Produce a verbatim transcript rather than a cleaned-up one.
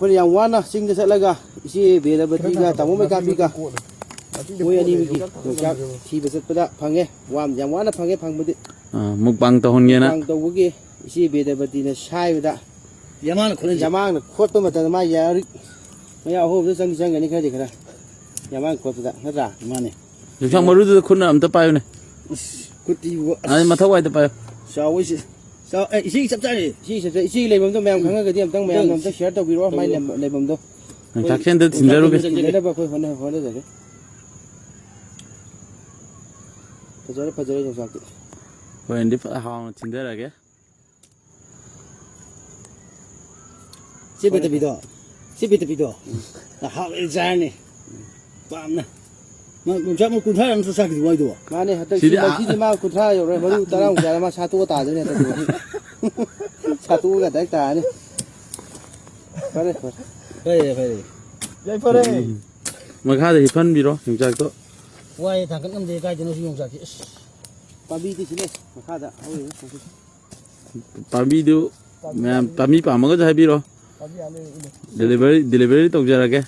ꯑꯩꯈꯣꯏꯅ ꯌꯥꯝ ꯋꯥꯅ ꯆꯤꯡꯗ ꯆꯠꯂꯒ ꯏꯆꯦ ꯕꯦꯗꯕꯇꯤꯒ ꯇꯥꯃꯣ ꯃꯩꯀꯥꯞꯄꯤꯒ ꯃꯣꯏ ꯑꯅꯤꯃꯛꯀꯤ ꯌꯣꯡꯆꯥꯛ ꯊꯤꯕ ꯆꯠꯄꯗ ꯐꯪꯉꯦ꯫ ꯋꯥ-, ꯌꯥꯝ ꯋꯥꯅ ꯐꯪꯉꯦ ꯐꯪꯕꯗꯤ꯫ ꯑꯥ, ꯃꯨꯛꯕꯥꯡ ꯇꯧꯍꯟꯒꯦꯅ꯫ ꯃꯨꯛꯕꯥꯡ ꯇꯧꯕꯒꯤ ꯏꯆꯦ ꯕꯦꯗꯕꯇꯤꯅ ꯁꯥꯏꯕꯗ ꯌꯥꯝꯃꯥꯡꯅ ꯈꯣꯠꯍꯟꯁꯤ꯫ ꯌꯥꯝꯃꯥꯡꯅ ꯈꯣꯠꯄ ꯃꯇꯝꯗ ꯃꯥ ꯌꯥꯔꯤ ꯃꯌꯥ ꯑꯍꯣꯕꯗ ꯆꯪꯗꯤ ꯆꯪꯒꯅꯤ ꯈꯔꯗꯤ ꯈꯔ ꯌꯥꯝꯃꯥꯡ ꯈꯣꯠꯄꯗ ꯅꯠꯇ꯭ꯔꯥ? ꯃꯥꯅꯦ꯫ ꯌꯣꯡꯆꯥꯛ ꯃꯔꯨꯗꯨꯗ ꯈꯨꯠꯅ ꯑꯝꯇ ꯄꯥꯏꯌꯨꯅꯦ꯫ ꯑꯁ, ꯈꯨꯠꯇꯤꯕꯨ, ꯑꯁ꯫ ꯑꯗꯩ ꯃꯊꯛ ꯋꯥꯏꯗ ꯄꯥꯏꯌꯨ꯫ ꯆꯥꯎꯋꯦ ꯏꯆꯦ꯫ ꯆꯥꯎ-, ꯑꯦ, ꯏꯆꯦꯒꯤ ꯆꯞ ꯆꯥꯔꯦ꯫ ꯏꯆꯦꯒꯤ ꯆꯞ ꯆꯥꯔꯦ꯫ ꯏꯆꯦꯒꯤ ꯂꯩꯐꯝꯗꯣ ꯃꯌꯥꯝ ꯎꯝ꯫ ꯈꯪꯉꯒꯗꯤ ꯑꯝꯇꯪ ꯃꯌꯥꯝꯅ ꯑꯝꯇꯪ share ꯇꯧꯕꯤꯔꯛꯑꯣ ꯃꯥꯏ ꯇꯧꯕꯤꯔꯛꯑꯣ꯫ ꯂꯩ-, ꯂꯩꯐꯝꯗꯣ꯫ ꯌꯣꯡꯆꯥꯛꯁꯦ ꯑꯝꯇ ꯑꯩꯈꯣꯏ ꯊꯤꯟꯖꯔꯨꯒꯦ꯫ ꯊꯤꯟꯖꯅꯕ ꯑꯩꯈꯣꯏ ꯍꯣꯠꯅ-, ꯍꯣꯠꯅꯖꯒꯦ꯫ ꯐꯖꯔꯦ, ꯐꯖꯔꯦ ꯌꯣꯡꯆꯥꯛꯇꯤ꯫ ꯍꯣꯔꯦꯟꯗꯤ ꯐꯖ ꯍꯥꯎꯅ ꯊꯤꯟꯖꯔꯒꯦ꯫ ꯁꯤ ꯕꯦꯇꯕꯤꯗꯣ, ꯁꯤ ꯕꯦꯇꯕꯤꯗꯣ꯫ ꯍꯥꯎꯅ ꯆꯥꯔꯅꯤ꯫ ꯄꯥꯝꯅ꯫ ꯃꯥ ꯌꯣꯡꯆꯥꯛ ꯃꯔꯨ ꯀꯨꯟꯊ꯭ꯔꯥ ꯅꯠꯇ꯭ꯔꯣ ꯆꯥꯈꯤꯗꯨꯕꯨ ꯍꯥꯏꯗꯨꯕꯣ? ꯃꯥꯅꯦ, ꯍꯟꯗꯛ ꯁꯤꯗꯤ ꯁꯤ-, ꯑꯥ꯫ ꯁꯤꯗꯤ ꯃꯥ ꯀꯨꯟꯊ꯭ꯔꯥ ꯌꯧꯔꯣꯏ, ꯃꯔꯨ ꯇꯔꯥꯃꯨꯛ ꯆꯥꯔ ꯃꯥ ꯁꯥꯠꯇꯣꯛꯑ ꯇꯥꯗꯣꯏꯅꯦ ꯍꯟꯗꯛꯇꯤ꯫ ꯁꯥꯠꯇꯣꯛꯑꯒ direct ꯇꯥꯔꯅꯤ꯫ ꯐꯔꯦ, ꯐꯔꯦ꯫ ꯐꯔꯦ, ꯐꯔꯦ꯫ ꯌꯥꯏꯐꯔꯦ꯫ ꯎꯝ꯫ ꯃꯈꯥꯗ ꯍꯤꯞꯍꯟꯕꯤꯔꯣ ꯌꯣꯡꯆꯥꯛꯇꯣ꯫ ꯋꯥꯏ ꯊꯥꯡꯒꯠ ꯉꯝꯗꯦ ꯀꯥꯏꯗꯅꯣ ꯁꯤ ꯌꯣꯡꯆꯥꯛꯁꯤ꯫ ꯑꯁ꯫ ꯄꯥꯝꯕꯤꯗꯤ ꯁꯤ ꯂꯩ, ꯃꯈꯥꯗ ꯍꯧꯔꯤꯕ ꯄꯥꯝꯕꯤ꯫ ꯄꯥꯝꯕꯤꯗꯨ ꯄꯥꯝꯕꯤ ꯃꯌꯥꯝ ꯄꯥꯝꯕꯤ꯫ ꯄꯥꯝꯕꯤ ꯄꯥꯝꯃꯒꯁꯨ ꯍꯥꯏꯕꯤꯔꯣ꯫ ꯄꯥꯝꯕꯤ ꯑꯥ ꯂꯩ, ꯎ ꯂꯩ꯫ Delivery, delivery ꯇꯧꯖꯔꯒꯦ꯫